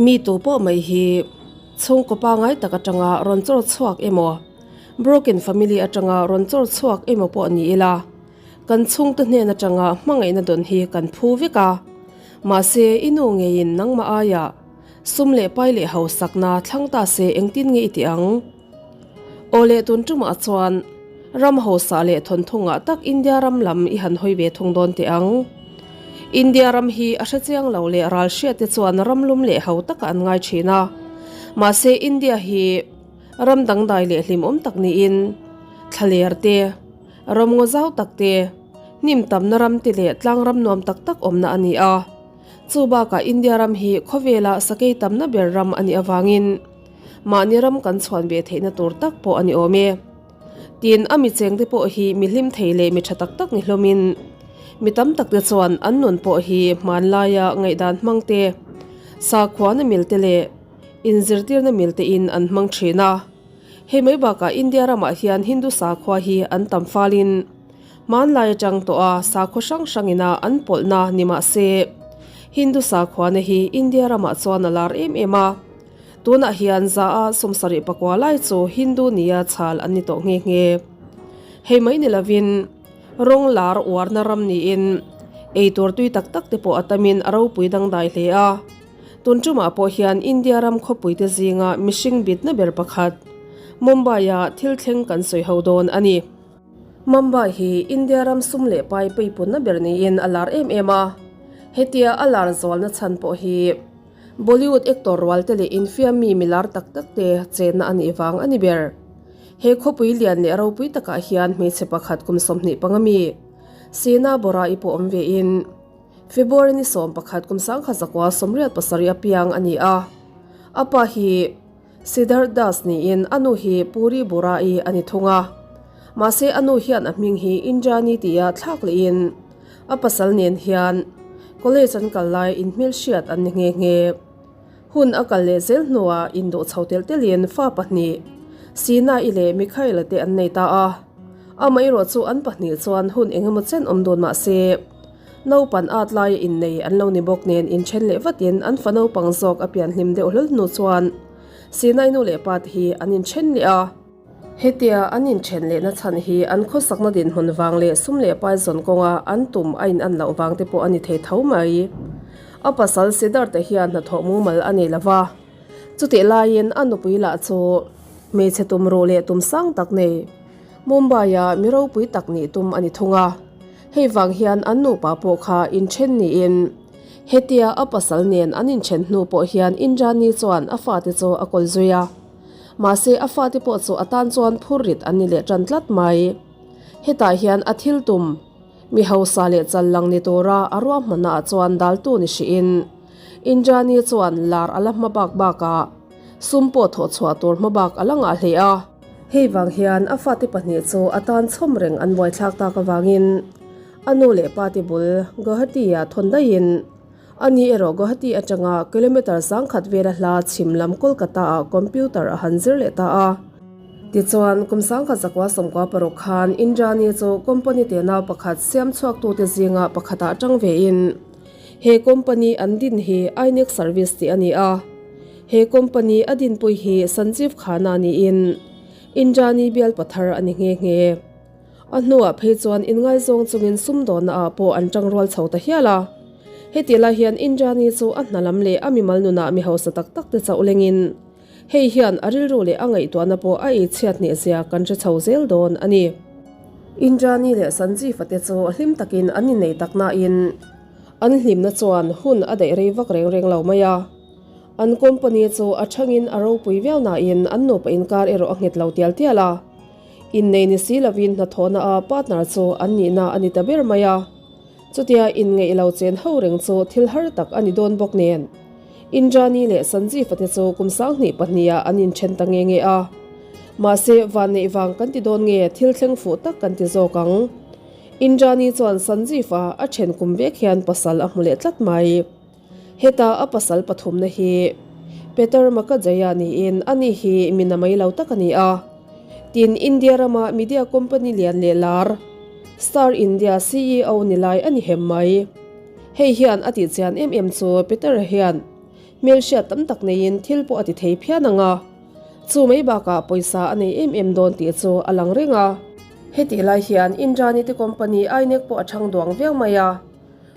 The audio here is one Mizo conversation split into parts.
Mi tu pawh mai hi chhungkaw pangai tak atanga rawn chawr chhuak emaw, broken family atanga rawn chawr chhuak emaw pawh ni ila, kan chhungte hnen atanga hmangaihna dawn hi kan phu vek a. Mahse, i nu ngeiin nangmah aia sum leh pai leh hausakna thlang ta se engtin nge i ti ang? Aw leh tun tumah chuan ram hausa leh thawnthungah tak India ram lam i han hawi ve thung dawn teh ang. India ram hi a hrechiang lo leh ral hriat te chuan ram lum leh ho takah an ngai thin a. Mahse India hi ram dangdai leh hlimawm tak niin thlaler te, ram ngaw zau tak te, hnim tamna ram te leh tlang ram nuam tak tak awmna a ni a. Chu bakah India ram hi khawvela sakei tamna ber ram a nih avangin, Mahni ram kan chhuan ve theihna tur tak pawh a ni awm e. Tin, a mi chengte pawh hi mi hlim thei leh mi tha tak tak ni hlawmin mi tam takte chuan an nun pawh hi hmanlaia ngaihdan hmang te, sakhuana mil te leh inzirtirna mil tein an hmang thin a. Hei mai bakah India ramah hian Hindu sakhua hi an tam falin hmanlai atang tawha sakhua hrang hrangina an pawlhna ni mah se Hindu sakhuana hi India ramah chuan a lar em em a. Tunah hian za a 74 lai chu Hindu nia chhal an ni tawh nghe nghe. Hei mai ni lovin rawng lar uarna ram niin eitur tui tak tak te pawh a tamin a ropui dangdai hle a. Tun tumah pawh hian India ram khawpuite zinga mihring bitna ber pakhat Mumbai-a thil thleng kan sawi ho dawn a ni. Mumbai hi India ram sum leh pai peipunna ber niin a lar em em a. Hetia a lar zualna chhan pawh hi Bollywood actor rual te leh infiam mi milar tak tak te chenna a nih vang a ni ber. He khawpui lian leh ropui takah hian hmeichhe pakhat kum 25 mi, Seena Bora-i pawh awm ve in, February ni 11 kum 1987 a piang a ni a. A pa hi Siddharth Das niin a nu hi Puri Bora-i a ni thung a. Mahse a nu hian a hming hi Indrani tia thlak lehin a pasal nen hian college an kal lai inhmelhriat an ni nghe nghe. Hun a kal leh zel hnuah induh chho telh telhin fa pahnih, Sina-i leh Mikhail-a te an nei ta a. Amaherawh chu an pahnih chuan hun eng emaw chen awm dawn mah se, naupan at laia innei an lo ni bawk nen inthen leh vatin an fa naupang zawk a pianhlim deuh hlawl hnu chuan Sina-i nu leh pa te hi an inthen leh a. Hetia an inthen lehna chhan hi an khawsakna dinhmun vang leh sum leh pai zawn kawnga an tum a inan loh vang te pawh a ni thei tho mai. A pasal Siddhartha hian hnathawh mumal a nei lo va, chutih laiin a nupui lah chu hmeichhe tum ruh leh tum sang tak nei Mumbai-a mi ropui tak nih tum a ni thung a. Hei vang hian an nupa pawh kha inthen niin hetia a pasal nen an inthen hnu pawh hian Indrani chuan a fate chu a kawl zui a. Mahse a fate pawh chu a tan chuan phur rit an ni leh tan tlat mai. Hetah hian a thil tum, mi hausa leh chal lang ni tura a ruahmanna ah chuan daltu ni hrihin Indrani chuan lar a la hma bak bakah sum pawh thawh chhuah tur hma bak a la ngah hle a. Hei vang hian a fate pahnih chu a tan chhawm reng an buaithlak tak avangin a nu leh pate bul Guwahati-ah thawn daihin A ni erawh Guwahati atanga kilometre 10,000 vela hla chhim lam Kolkata-ah computer a han zir leh ta a. Tichuan, kum 1996 khan Indrani chu company tenau pakhat siam chhuaktute zinga pakhatah tang vein he company an din hi INEC Service tih a ni a. He company a dinpui hi Sanjeev Khanna niin Indrani bial pathar a ni nghe nghe. A hnuah phei chuan inngaizawng chungin sumdawnna ah pawh an tangrual chho ta hial a. Heti lai hian Indrani chu a hna lam leh a mimal nunah mi hausa tak tak te chauh lengin hei hian a rilru leh a ngaihtuahna pawh a eichhiat hneh zia kan hre chho zel dawn a ni. Indrani leh Sanjeev-a te chu hlim takin an innei tak nain an hlimna chuan hun a daih rei vak reng reng lo mai a. An company chu a thangin a ropui viau nain an nupa inkar erawh a nghet lo tial tial a. Innei ni si lovin hnathawhna a partner chu an nihna a ni ta ber mai a. Chutia inngeih lo chen ho reng chu thil har tak a ni dawn bawk nen. Indrani leh Sanjeev-a te chu kum 2002 ah an inthen ta nge nge a. Mahse, vanneih vang kan ti dawn nge thil thleng fuh tak kan ti zawk ang. Indrani chuan Sanjeev-a a then kum vek hian pasal a hmu leh tlat mai. Heta a pasal pathumna hi Peter Makajaya niin ani hi mi namai lo tak a ni a. Tin, India rama media company lian leh lar, Star India CEO ni lai a ni hem mai. Hei hian a tihchian em em chu Peter-a hian Hmelhriat tam tak neiin thil pawh a ti thei phian ang a. Chu mai bakah pawisa a nei em em dawn tih chu a lang reng a. Hetih lai hian Indrani te company ainek pawh a chhang duang viau mai a.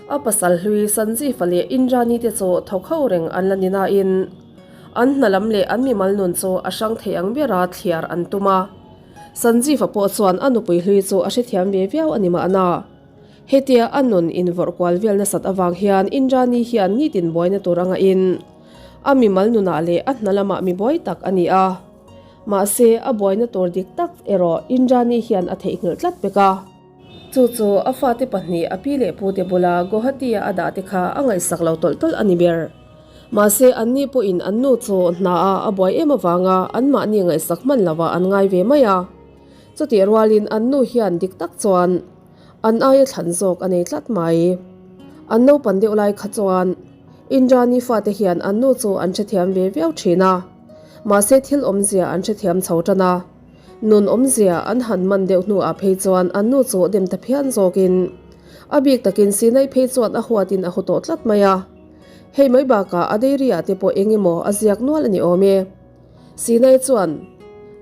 A pasal hlui Sanjeev-a leh Indrani te chu thawk ho reng an la ni nain an hna lam leh an mimal nun chu a hrang thei ang bera thliar an tum a. Sanjeev-a pawh chuan a nupui hlui chu a hrethiam ve viau a ni mahna. Hetia a nun invawrh kual vel nasat avang hian Indrani hian nitin buaina tur a ngahin a mimal nunah leh a hna lamah mi buai tak a ni a. Mahse, a buaina tur dik tak erawh Indrani hian a theihnghilh tlat pek a. Chu chu a fate pahnih a pi leh pute bula Guwahati-a a dah te kha a ngaihsak lo tawlh tawlh a ni ber. Mahse, anni pawhin an nu chu hnaah a buai em avanga anmahni ngaihsak hman lovah an ngai ve mai a. Chutih rualin an nu hian dik tak chuan an aia thlan zawk a nei tlat mai. An naupan deuh lai kha chuan Indrani fate hian an nu chu an hrethiam ve viau thin a, mahse thil awmzia an hrethiam chho tan a. Nun awmzia an han man deuh hnuah phei chuan an nu chu dem ta phian zawkin a bik takin Sinai phei chuan a huatin a hu tawh tlat mai a. Hei mai bakah a dairy ah te pawh eng emaw a ziak nual a ni awm e. Sinai chuan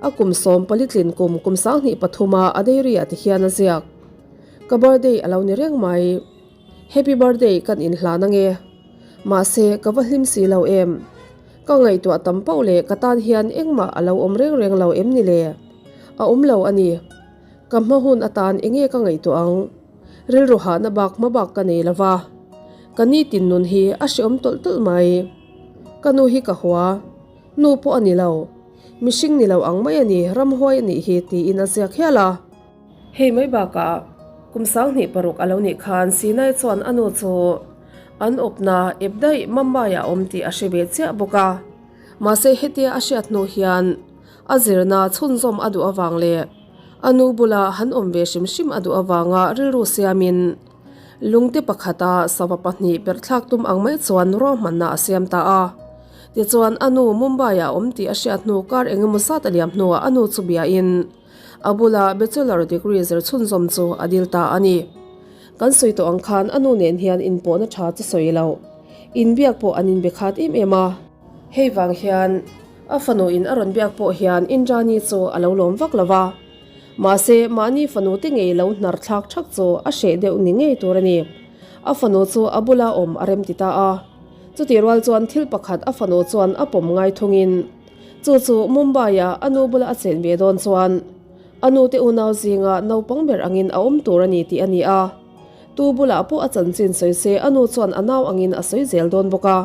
a kum 14 tlin kum kum 23 a a dairy ah ti hian a ziak. Ka birthday a lo ni reng mai. Happy birthday kan inhlan ange. Mahse ka va hlim si lo em. Ka ngaihtuah tam pauh leh ka tan hian engmah a lo awm reng reng lo em ni le? A awm lo a ni. Ka hma hun atan enge ka ngaihtuah ang? Rilru hahna bak hma bak ka nei lo va. Ka nitin nun hi a hreawm tawlh tawlh mai. Ka nu hi ka hua. Nu pawh a ni lo. Mihring ni lo ang mai a ni, ramhuai a nih hi tiin a ziak hial a. Hei mai bakah kum 26 a lo nih khan Sinai chuan a nu chu an awpna ep daih Mumbai ah a awm tih a hre ve chiah bawk a. Mahse hetia a hriat hnu hian a zirna chhunzawm a duh avang leh a nu bula han awm ve hrim hrim a duh avanga rilru siamin lungte pakhata sava pahnih perh thlak tum ang mai chuan ruahmanna a siam ta a. Tichuan a nu Mumbai ah a awm tih a hriat hnu kar engemaw zat a liam hnuah a nu chu biain A bula Bachelor degree zir chhunzawm chu a dil ta a ni. Kan sawi tawh ang khan a nu nen hian inpawhna tha chu sawi lo. Inbiak pawh an inbe khat em em a. Hei vang hian a fanu in a rawn biak pawh hian Indrani chu a lo lawm vak lo va. Mahse mahni fanu te ngei lo hnar thlak thak chu a hreh deuh ni ngei tur a ni. A fanu chu a bula awm a rem ti ta a. Chutih rual chuan thil pakhat a fanu chuan a pawm ngai thungin Chu chu Mumbai-a a nu bula a chen ve dawn chuan a nute unau zinga naupang ber angin a awm tur a ni tih a ni a. Tu bulah pawh a chanchin sawi se a nu chuan a nau angin a sawi zel dawn bawk a.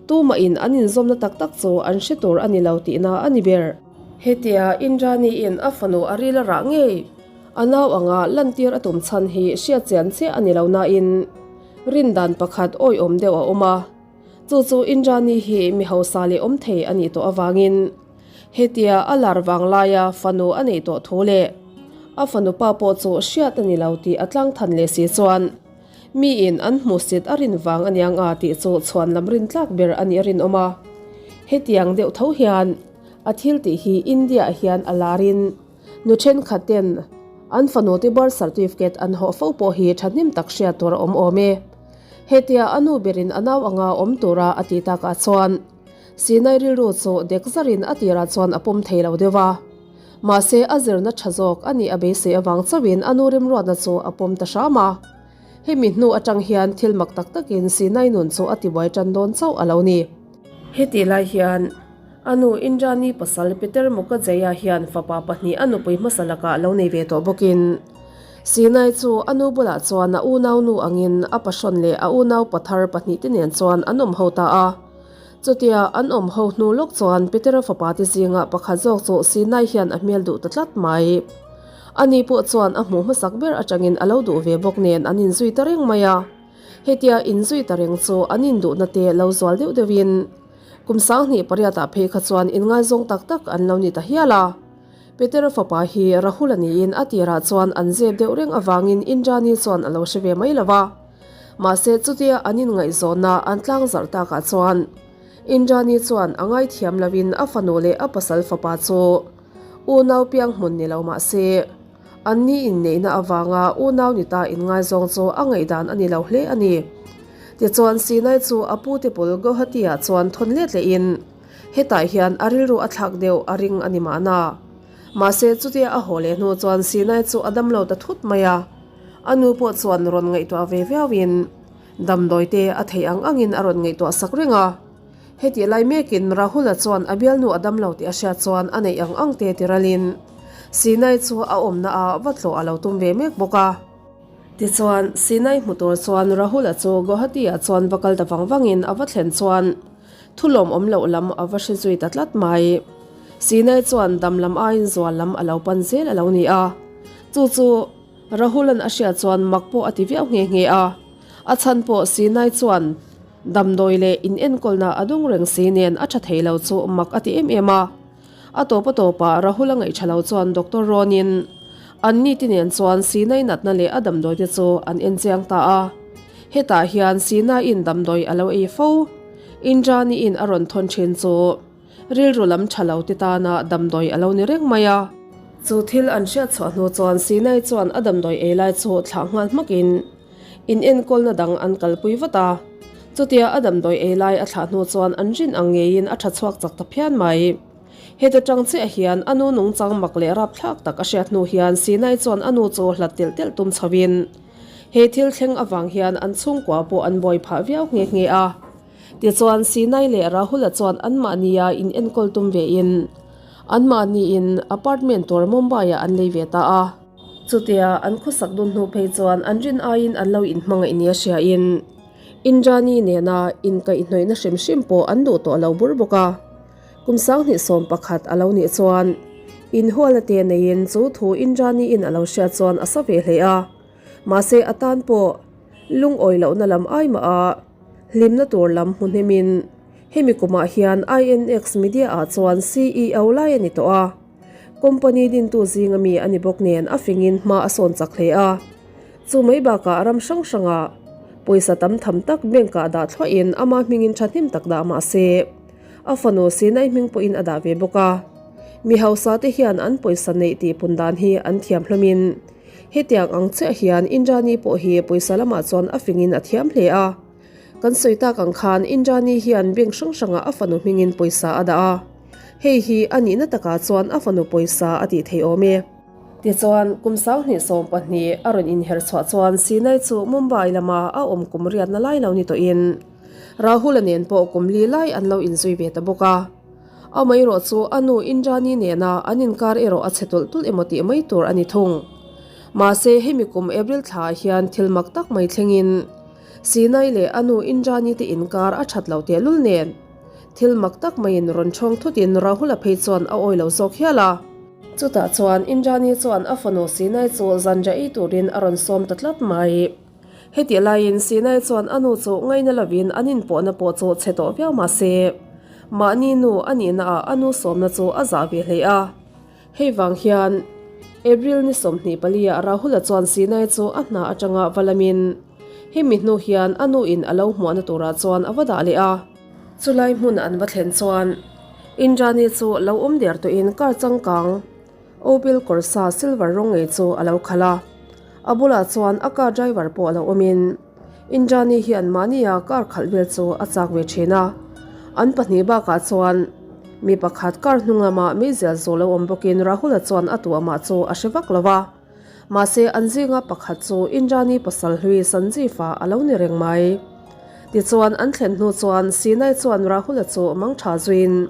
Tumahin an inzawmna tak tak chu an hre tur a ni lo tihna a ni ber. Hetia Indrani-in a fanu a ril a rah ngei a nau anga lantir a tum chhan hi hriat chian chiah a ni lo nain rindan pakhat awihawm deuh a awm a. Chu chu Indrani hi mi hausa leh awm thei a nih tawh avangin hetia a lar vang laia fanu a neih tawh thu leh a fanu pa pawh chu hriat a ni lo tih a tlang than leh si chuan miin an hmuhsit a rin vang a niang a tih chu chhuan lam rin tlak ber a nih a rinawm a. Hetiang deuh tho hian a thil tih hi India ah hian a larin nu thenkhat ten an fanu te birth certificate an hawh fo pawh hi thahnem tak hriat tur a awm awm e. Hetia a nu berin a nau anga awm tura a tih takah chuan Sinai rilru chu dek zarin a tirah chuan a pawm thei lo deuh a. Mahse a zirna tha zawk a nih a beisei avang chauhin a nu rimruatna chu a pawm ta hram a. Hemi hnu atang hian thil mak tak takin Sinai nun chu a tibuai tan dawn chauh a lo ni. Hetih lai hian a nu Indrani pasal Peter Mukajaya hian fapa pahnih a nupui hmasa lakah lo nei ve tawh bawkin, Sinai chu a nu bulah chuan a unau nu angin a pahrawn leh a unau pathar pahnihte nen chuan an awm ho ta a. Chutia an awm ho hnu lawk chuan Petera fapa te zinga pakhat zawk chu Sinai hian a hmel duh ta tlat mai. Ani pawh chuan a hmuh hmasak ber atangin a lo duh ve bawk nen an inzui ta reng mai a. Hetia inzui ta reng chu an induhna te lo zual deuh deuhin kum 28 ah phei kha chuan inngaizawng tak tak an lo ni ta hial a. Petera fapa hi Rahul a niin a tirah chuan an zep deuh reng avangin Indrani chuan a lo hre ve mai lo va. Mahse chutia an inngaihzawnna an tlangzarh takah chuan Indrani chuan a ngaithiam loin a fanu leh a pasal fapa chu unau piang hmun ni lo mahse an ni inneihna avanga unau ni ta inngaizawng chu a ngaihdan a ni lo hle a ni. Tichuan Sinai chu a pute pawl Guwahati-ah chuan thawn let lehin hetah hian a rilru a thlak deuh a ring a ni mahna. Mahse chutia a haw leh hnu chuan Sinai chu a damlo ta thut mai a, a nu pawh chuan rawn ngaihtuah ve viauin damdawi te a theih ang angin a rawn ngaihtuah sak reng a. Hetih lai mekin Rahul-a chuan a bialnu a damlo tih a hriat chuan a neih ang ang te tiralin Sinai chu a awmna ah va tlawh a lo tum ve mek bawk a. Tichuan, Sinai hmu tur chuan Rahul-a chu Guwahati-ah chuan va kal ta vang vangin a va thlen chuan thu lawmawm loh lam a va hre zui ta tlat mai. Sinai chuan dam lam aiin zual lam a lo pan zel a lo ni a. Chu chu Rahul-a'n a hriat chuan mak pawh a ti viau nghe nghe a. A chhan pawh Sinai chuan damdawi leh inenkawlna a dawng reng si nen a tha thei lo chu mak a ti em em a. A tawp a tawpah Rahul a ngaihṭha lo chuan Doctor Rawnin an nite nen chuan Sinai natna leh a damdawi te chu an en chiang ta a. Hetah hian Sinaiin damdawi a lo ei fo. Indrani-in a rawn thawn ṭhin chu rilru lam ṭha lo te tana damdawi a lo ni reng mai a. Chu thil an hriat chhuah hnu chuan Sinai chuan a damdawi ei lai chu thlah nghal hmakin inenkawlna dang an kalpui vat a. Chutia a damdawi ei lai a thlah hnu chuan an rin ang ngeiin a tha chhuak chak ta phian mai. Heta tang chiah hian a nu nungchang mak leh rapthlak tak a hriat hnu hian Sinai chuan a nu chu hlat telh telh tum chhoin he thil thleng avang hian an chhungkua pawh an buai phah viau nghe nghe a. Tichuan Sinai leh Rahul-a chuan anmahnia inenkawl tum vein anmahniin apartment tur Mumbai-ah an lei ve ta a. Chutia an khawsak dun hnu phei chuan an rin aiin an lo inhmangaih nia hriain Indrani nena inkaihhnawihna hrim hrim pawh an duh tawh lo bur bawk a. Kum 2011 a lo nih chuan inhualna te neiin chu thu Indrani-in a lo hriat chuan a sa ve hle a. Mahse a tan pawh lungawi lohna lam ai mah a hlimna tur lam hmu hnemin hemi kumah hian INX Media-ah chuan CEO lai a ni tawh a. Company dintu zinga mi a ni bawk nen a fingin hma a sawn chak hle a. Chu mai bakah ram hrang hrangah pawisa tam tham tak bank ah dah thluahin ama hmingin thahnem tak dah mah se a fanu Sinai hming pawhin a dah ve bawk a. Mi hausa te hian an pawisa neih tih pun dan hi an thiam hlawmin hetiang ang chiah hian Indrani pawh hi pawisa lamah chuan a fingin a thiam hle a. Kan sawi tak ang khan Indrani hian bank hrang hrangah a fanu hmingin pawisa a dah a, hei hi a nihna takah chuan a fanu pawisa a tih theih awm e. Tichuan, kum 2012 a rawn inher chhuah chuan Sinai chu Mumbai lama a awm kum riatna lai lo ni tawhin Rahul-a nen pawh kum li lai an lo inzui ve ta bawk a. Amaherawh chu a nu Indrani nena an inkar erawh a chhe tulh tulh emaw tih mai tur a ni thung. Mahse, hemi kum April thlaah hian thil mak tak mai thlengin, Sinai leh a nu Indrani te inkar a that lo tehlul nen thil mak tak maiin rawn chhawng thutin Rahul-a phei chuan a awi lo zawk hial a. Chutah chuan Indrani chuan a fanu Sinai chu zanriah ei turin a rawn sawm ta tlat mai. Hetih laiin Sinai chuan a nu chu ngaina lovin an inpawhna pawh chu chhe tawh viau mah se, mahni nu a nihnaah a nu sawmna chu a zah ve hle a. Hei vang hian April ni 24 ah Rahul-a chuan Sinai chu a hna atanga va lamin hemi hnu hian a nu in a lo hmuahna turah chuan a va dah leh a. Chulai hmun an va thlen chuan Indrani chu lo awm der tawhin car changkang Opel Corsa silver rawng ngei chu a lo khalh a. A bulah chuan a car driver pawh a lo awmin Indrani hian mahnia car khalh vel chu a chak ve thin a, an pahnih bakah chuan mi pakhat car hnung lama meizial zu lo awm bawkin Rahul-a chuan a tuahmah chu a hre vak lo va. Mahse an zinga pakhat chu Indrani pasal hlui Sanjeev-a a lo ni reng mai. Tichuan an thlen hnu chuan Sinai chuan Rahul-a chu mang tha zuiin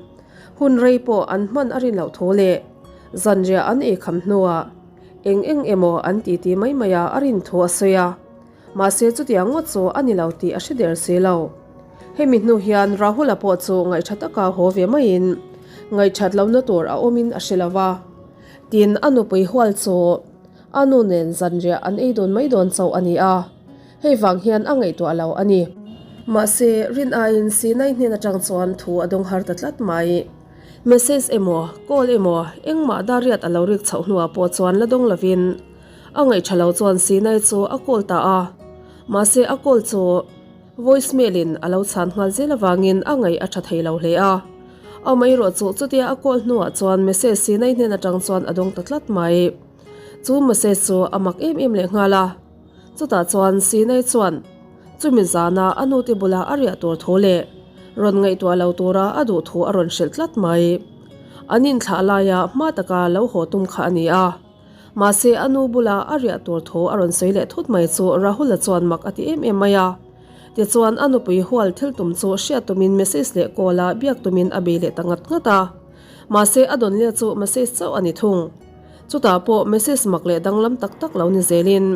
hun rei pawh an hman a rin loh thu leh zanriah an eikham hnuah eng eng emaw an titi mai mai a a rin thu a sawi a. Mahse chutiang ngawt chu a ni lo tih a hre der si lo. Hemi hnu hian Rahul-a pawh chu ngaihṭha taka haw ve maiin ngaihṭhat lohna tur a awmin a hre lo va. Tin, a nupui hual chu a nu nen zanriah an ei dun mai dawn chauh a ni a, hei vang hian a ngaihtuah lo a ni. Mahse, rin aiin Sinai hnen aṭang chuan thu a dawng har ta tlat mai. Message emaw, call emaw, engmah dariat a lo rik chhoh hnuah pawh chuan la dawng lovin, A ngaihṭha lo chuan Sinai chu a call ta a, mahse a call chu voice mail in a lo chhan nghal zel avangin a ngaih a ṭha thei lo hle a. Amaherawh chu chutia a call hnuah chuan message Sinai hnen aṭang chuan a dawng ta tlat mai. Chu message chu a mak em em leh nghal a, chutah chuan Sinai chuan. Chumi zana a nute bula a riah tur thu leh rawn ngaihtuah lo tura a duh thu a rawn hrilh tlat mai. An inthlah laia hma taka lo haw tum kha a ni a. Mahse a nu bula a riah tur thu a rawn sawi leh thut mai chu Rahul-a chuan mak a ti em em mai a. Tichuan a nupui hual thil tum chu hriat tumin message leh call a biak tumin a bei leh ta ngat ngat a. Mahse a dawn leh chu message chauh a ni thung. Chutah pawh message mak leh danglam tak tak lo ni zelin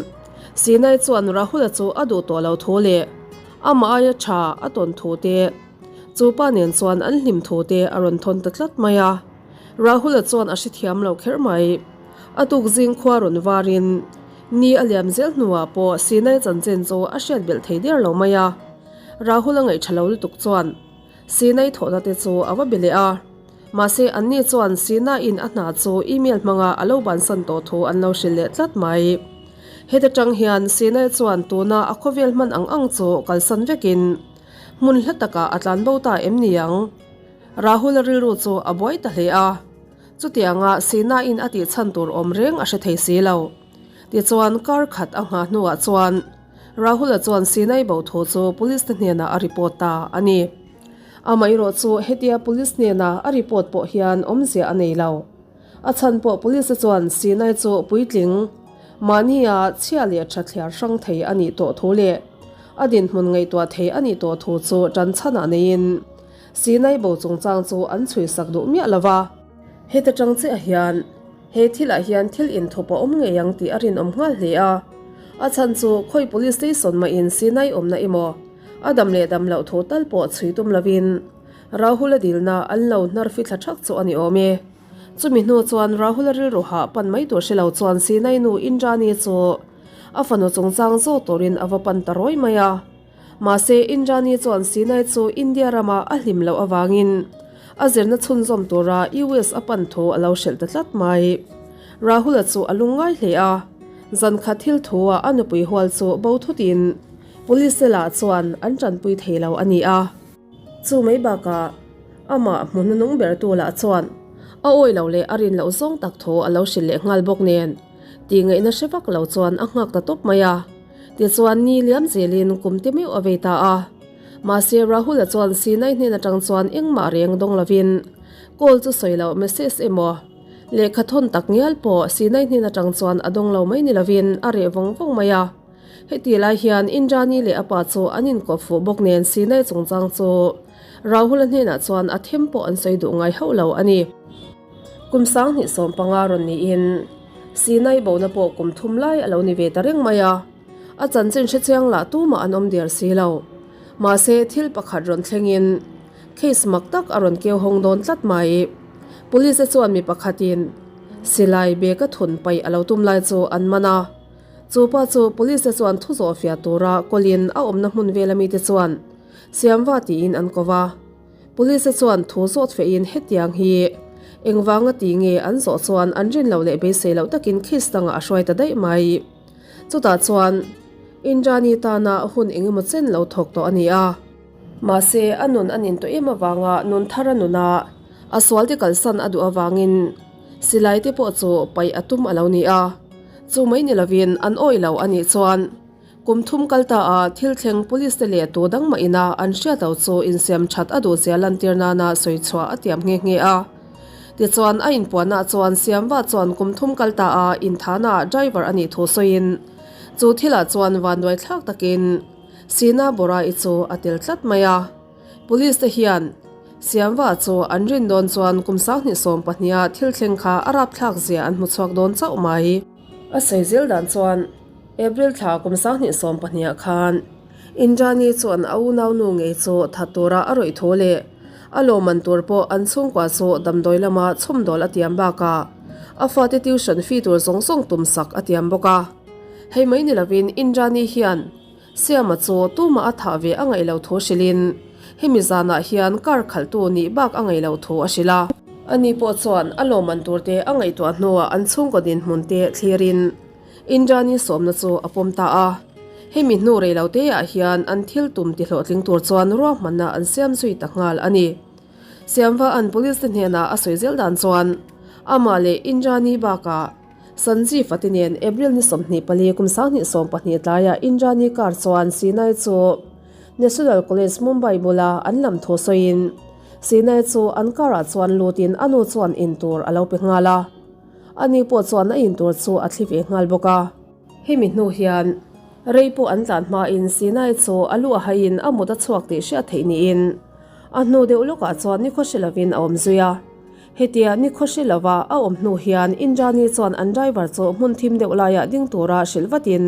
Sinai chuan Rahul-a chu a duh tawh lo thu leh amah aia tha a tawn thu te, chu pa nen chuan an hlim thu te a rawn thawn ta tlat mai a. Rahul-a chuan a hrethiam lo kher mai. A tuk zing khua rawn varin ni a liam zel hnuah pawh Sinai chanchin chu a hriat belh thei der lo mai a. Rahul-a ngaihṭha lo lutuk chuan Sinai thawhna te chu a va be leh a. Mahse anni chuan Sinai-in a hna chu email hmanga a lo bansan tawh thu an lo hrilh leh tlat mai. Heta tang hian Sinai chuan tuna a khawvel hman ang ang chu kalsan vekin hmun hla takah a tlan bo ta em ni ang? Rahul-a rilru chu a buai ta hle a, chutianga Sina-in a tih chhan tur awm reng a hre thei si lo. Tichuan, kar khat a nghah hnuah chuan Rahul-a chuan Sinai bo thu chu police te hnenah a report ta a ni. Amaherawh chu hetia police hnena a report pawh hian awmzia a nei lo. A chhan pawh police te chuan Sinai chu puitling mahnia chhia leh tha thliar hrang thei a nih tawh thu leh a dinhmun ngaihtuah thei a nih tawh thu chu tan chhanah neiin Sinai bo chungchang chu an chhui sak duh miah lo va. Heta tang chiah hian he thilah hian thil inthup a awm ngei ang tih a rinawm nghal hle a. A chhan chu khawi police station mahin Sinai awmna emaw a dam leh dam loh thu tal pawh chhui tum lovin Rahul-a dilna an lo hnar fithla thak chu a ni awm e. Chumi hnu chuan Rahul-a rilru hah pan mai tur hre lo chuan Sinai nu Indrani chu a fanu chungchang zawt turin a va pan ta rawi mai a. Mahse, Indrani chuan Sinai chu India rama a hlim loh avangin a zirna chhunzawm tura US a pan thu a lo hrilh ta tlat mai. Rahul-a chu a lungngai hle a, zan khat thil thu-ah a nupui hual chu bo thutin Police lah chuan an tanpui thei lo a ni a. Chu mai bakah amah hmu hnunung bertu lah chuan a awi lo leh a rin loh zawng tak thu a lo hrilh leh nghal bawk nen tih ngaihna hre vak lo chuan a nghak ta tawp mai a. Tichuan ni liam zelin kum te meuh a vei ta a. Mahse Rahul-a chuan Sinai hnen atang chuan engmah reng dawng lovin call chu sawi loh message emaw lehkha thawn tak ngial pawh Sinai hnen atang chuan a dawng lo mai ni lovin a reh vawng vawng mai a. Heti lai hian Indrani leh a pa chu an inkawp fuh bawk nen Sinai chungchang chu Rahul-a hnenah chuan a them pawh an sawi duh ngai hauh lo a ni. Kum 2015 rawn niin Sinai bona pawh kum thum lai a lo ni ve ta reng mai a, a chanchin hrechiang lah tumah an awm der si lo. Mahse thil pakhat rawn thlengin case mak tak a rawn keu hawng dawn tlat mai. Police te chuan mi pakhatin silai bag a thun paih a lo tum lai chu an man a, chu pa chu police te chuan thu zawh fiah tura kawlin a awmna hmun vela mite chuan Siamva tiin an ko va. Police chuan thu zawt fehin hetiang hi engvanga ti nge an zawh chuan an rin loh leh beisei loh takin case dangah a hruai ta daih mai. Chutah chuan Indrani tana hun engemaw chen lo thawk tawh a ni a. Mahse a nun a nin tawh em avanga nun thar a nun a, a sualte kalsan a duh avangin silai te pawh chu paih a tum a lo ni a. Chu mai ni lovin an awih lo a nih chuan Kum thum kal ta a, thil thleng police te leh tu dang mah ina an hriat lo chu insiam that a duh zia lantir nana sawi chhuah a tiam nghe nghe a. Tichuan a inpuanah chuan Siamva chuan kum thum kal ta a inthana ah driver a nih thu sawiin chu thilah chuan vanduai thlak takin Sina Bora-i chu a tel tlat mai a. Police te hian Siamva chu an rin dawn chuan kum 2020 a thil thleng kha a rapthlak zia an hmu chhuak dawn chauh mai. A sawi zel dan chuan April thla kum 2020 ah khan Indrani chuan a unau nu ngei chu that tura a rawih thu leh a lawmman tur pawh an chhungkua chu damdawi lama chhawmdawl a tiam bakah a fate tuition fee tur zawng zawng tum sak a tiam bawk a. Hei mai ni lovin Indrani hian Siama chu tumah a thah ve a ngaih loh thu hrilhin hemi zanah hian car khalhtu nih bak a ngaih loh thu a hrilh a. Ani pawh chuan a lawmman turte a ngaihtuah hnuah an chhungkaw dinhmun te thlirin Indrani sawmna chu a pawm ta a. Hemi hnu rei lo teah hian an thil tum ti hlawhtling tur chuan ruahmanna an siam zui ta nghal a ni. Siamva an police te hnenah a sawi zel dan chuan amah leh Indrani bakah. Sanjeev-a te nen April ni 24 kum 2012 tlaiah Indrani car chuan Sinai chu National College Mumbai bula an lam thu sawiin Sinai chu an car ah chuan lutin a nu chuan in tur a lo pe nghal a. Ani pawh chuan a in tur chu a thli ve nghal bawk a. Hemi hnu hian rei pawh an tlan hmain Sinai chu a lu a haiin a mut a chhuak tih hriat theih niin a hnu deuh lawkah chuan ni khawhri lovin a awm zui a. Hetia ni khawhri lova a awm hnu hian Indrani chuan an driver chu hmun thim deuh laiah ding tura hrilh vatin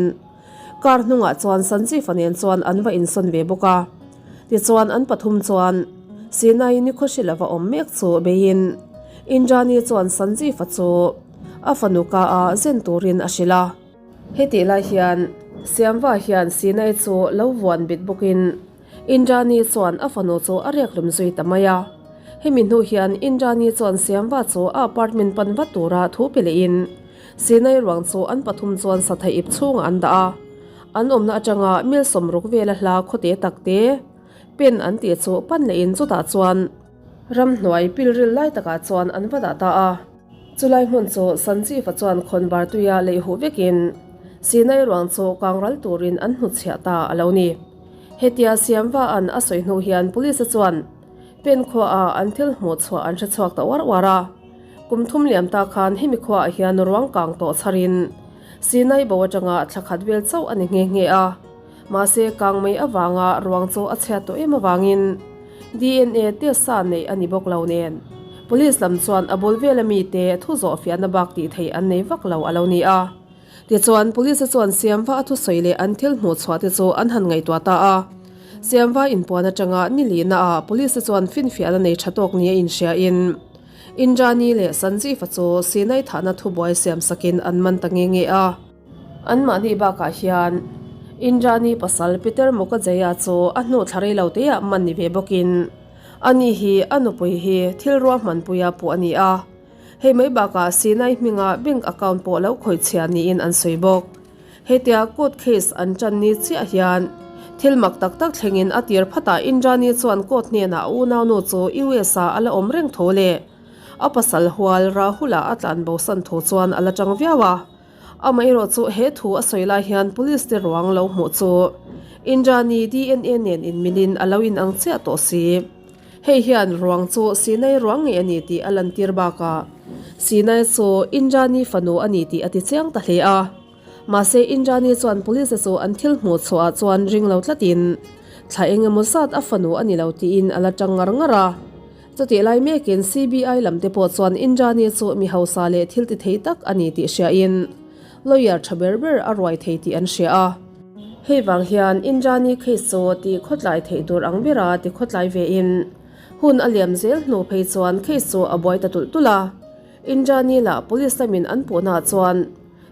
car hnungah chuan Sanjeev-a nen chuan an va insawn ve bawk a. Tichuan an pathum chuan Sinai ni khawhri lova awm mek chu beiin Indrani chuan Sanjeev-a chu a fanu ka a zen turin a hrilh a. Hetih lai hian Siamva hian Sinai chu lo vuan bit bawkin Indrani chuan a fanu chu a riak hlum zui ta mai a. Hemi hnu hian Indrani chuan Siamva chu a apartment pan vat tura thu pe lehin Sinai ruang chu an pathum chuan satha ip chhungah an dah a. An awmna atanga mil sawmruk vela hla khawte takte pen an tih chu pan lehin chutah chuan Ramhnuai pilril lai takah chuan an va dah ta a. Chulai hmun chu Sanjeev-a chuan khawnvar tuia lei huh vekin Sinai ruang chu kangral turin an hnutchhiah ta a lo ni. Hetia Siamva-a'n a sawi hnu hian Police-a chuan pen khuaah an thil hmuh chhuah an hre chhuak ta uar uar a. Kum thum liam ta khan hemi khuaah hian ruang kang tawh chharin Sinai bo atanga thla khat vel chauh a ni nghe nghe a. Mahse, kang mai avanga ruang chu a chhiat tawh em avangin DNA test sa neih a ni bawk lo nen Police lam chuan a bul vela mite thu zawh fiahna bak tih theih an nei vak lo a lo ni a. Tichuan, Police chuan Siamva a thusawi leh an thil hmuh chhuah te chu an han ngaihtuah ta a. Siamva inpuan atanga ni lihna ah Police chuan finfiahna nei tha tawk nia inhriain Indrani leh Sanjeev-a chu Sinai thahna thubuai siamsakin an man ta nge nge a. Anmahni bakah hian Indrani pasal Peter Mukajaya chu a hnu thla rei lo teah man ni ve bawkin ani hi a nupui hi thil ruahmanpuia puh a ni a. Hei mai bakah Sinai hminga bank account pawh lo khawihchhia niin an sawi bawk. Hetia court case an tan ni chiah hian thil mak tak tak thlengin a tir phatah Indrani chuan court hnenah a unaunu chu US ah a la awm reng tho leh a pasal hual Rahul-a a tlanbosan thu chuan a la tang viau a. Amaherawh chu he thu a sawi lai hian police te ruang lo hmuh chu Indrani DNA nen inmilin a lo inang chiah tawh si. Hei hian ruang chu Sinai ruang ngei a ni tih a lantir bakah Sinai chu Indrani fanu a ni tih a ti chiang ta hle a. Mahse Indrani chuan police te chu an thil hmuh chhuah ah chuan ring lo tlatin thla eng emaw zat a fanu a ni lo tiin a la tang ngar ngar a. Chutih lai mekin CBI lam te pawh chuan Indrani chu mi hausa leh thil ti thei tak a ni tih hriain lawyer tha ber ber a ruai thei tih an hria a. Hei vang hian Indrani case chu ti khawtlai theih tur ang bera ti khawtlai vein hun a liam zel hnu phei chuan case chu a buai ta tulh tulh a. Indrani lah police lamin an puhnaah chuan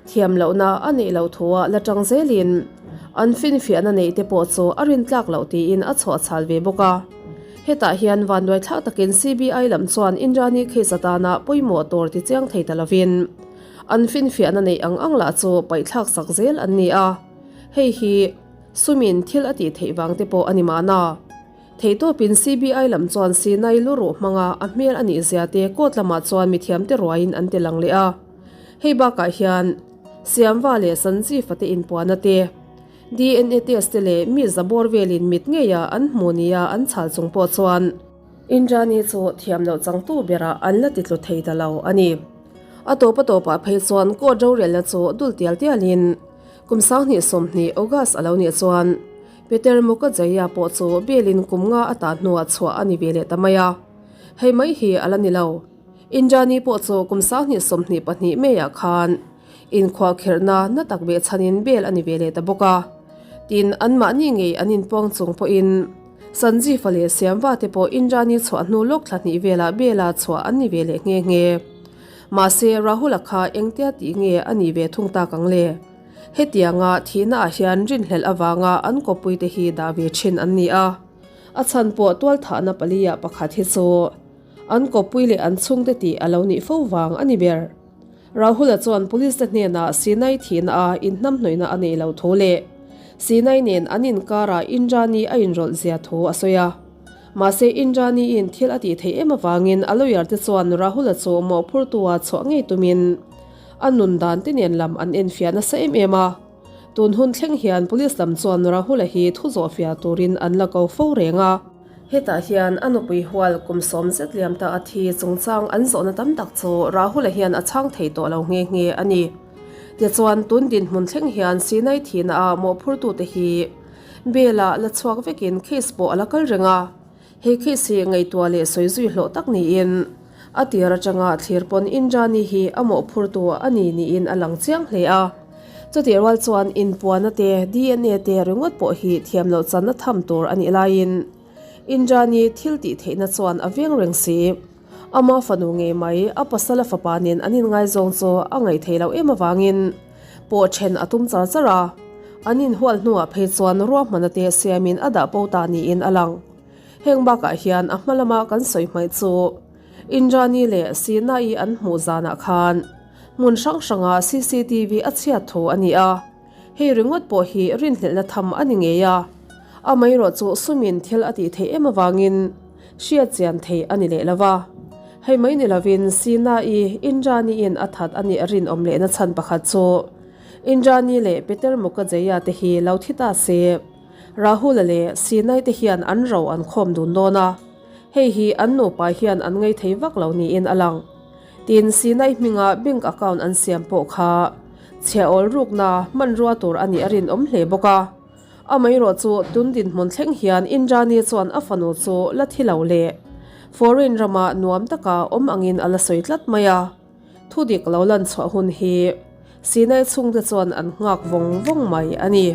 thiam lohna a neih loh thuah la tang zelin an finfiahna neih te pawh chu a rintlak loh tiin a chhuah chhal ve bawk a. Hetah hian vanduai thlak takin CBI lam chuan Indrani case atana pawimawh tur ti chiang thei ta lovin an finfiahna neih ang ang lah chu paihthlak sak zel an ni a. Hei hi sumin thil a tih theih vang te pawh a ni mahna. Theihtawpin CBI lam chuan Sinai lu ruh hmanga a hmel a nih zia te court lamah chuan mithiamte ruaiin an ti lang leh a. Hei bakah hian Siamva leh Sanjeev-a te inpuahna te, DNA test te leh mi zabawr velin mit ngeia an hmu nia an chhal chung pawh chuan Indrani chu thiam loh changtu berah an la titlu thei ta lo a ni. A tawp a tawpah phei chuan court rorelna chu dul tial tialin kum 2020 August a lo nih chuan Peter Mukajaya pawh chu bail-in kum nga a tah hnuah chhuah a ni ve leh ta mai a. Hei mai hi a la ni lo. Indrani pawh chu kum 2022 May-ah khan inkhuahkherhna na tak ve chhanin bail a ni ve leh ta bawk a. Tin, anmahni ngei an inpuang chung pawhin Sanjeev-a leh Siamva te pawh Indrani chhuah hnu lawk thla hnih velah bail-a chhuah an ni ve leh nghe nghe. Mahse, Rahul-a kha engtia tih nge a nih ve thung tak ang le? Hetianga thihnaah hian rinhlelh avanga an kawppuite hi dah ve thin an ni a, a chhan pawh tualthahna paliah pakhat hi chu an kawppui leh an chhungte tih a lo nih fo vang a ni ber. Rahul-a chuan police te hnenah Sinai thihna a inhnamhnawihna a neih loh thu leh Sinai nen an inkarah Indrani a inrawlh zia thu a sawi a. Mahse Indrani-in thil a tih theih em avangin a lawyer te chuan Rahul-a chu mawhphurtu-a chhuah ngei tumin. A nun dan te nen lam an enfiah nasa em em a. Tun hun thleng hian Police lam chuan Rahul-a hi thu zawhfiah turin an la ko fo reng a. Hetah hian a nupui hual kum 90 liam ta a thi chungchang an zawhna tam tak chu Rahul-a hian a chhang thei tawh lo nghe nghe a ni. Tichuan tun dinhmun thleng hian Sinai thihna ah mawhphurtute hi bail ah la chhuak vekin case pawh a la kal reng a. He case hi ngaihtuah leh sawi zui hlawh tak niin a tir atanga thlir pawn Indrani hi a mawhphurtu a ni niin a lang chiang hle a. Chutih rual chuan inpuana te, DNA te ringawt pawh hi thiam loh channa tham tur a nih laiin Indrani thil tih theihna chuan a veng reng si. Ama fanu ngei mai a pasala fapa nen an inngaizawng chu a ngaih theih loh em avangin pawh then a tum char char a. An inhual hnuah phei chuan ruahmana te siamin a dah po ta niin a lang. Heng bakah hian a hma lama kan sawi hmaih chu Indrani leh Sina-i an hmuh zanah khan hmun hrang hranga cctv a chhiat thu a ni a, hei ringawt pawh hi rinhlelhna tham a ni ngei a. Amaherawhchu sumin thil a tih theih em avangin hriat chian theih a ni leh lo va. Hei mai ni lovin Sina-i Indrani-in a that a nih a rinawm lehna chhan pakhat chu Indrani leh Peter Mukherjee-a te hi lo thi ta se. Rahul-a leh Sinai te hian an ro an khawm dun dawn a, hei hi an nupa hian an ngei thei vak lo niin a lang. Tin, Sinai hminga bank account an siam pawh kha chhiah awl rukna hmanrua tur a nih a rinawm hle bawk a. Amaherawh chu tun dinhmun thleng hian Indrani chuan a fanu chu la thi lo leh foreign rama nuam taka awm angin a la sawi tlat mai a. Thu dik lo lan chhuah hun hi Sinai chhungte chuan an nghak vawng vawng mai a ni.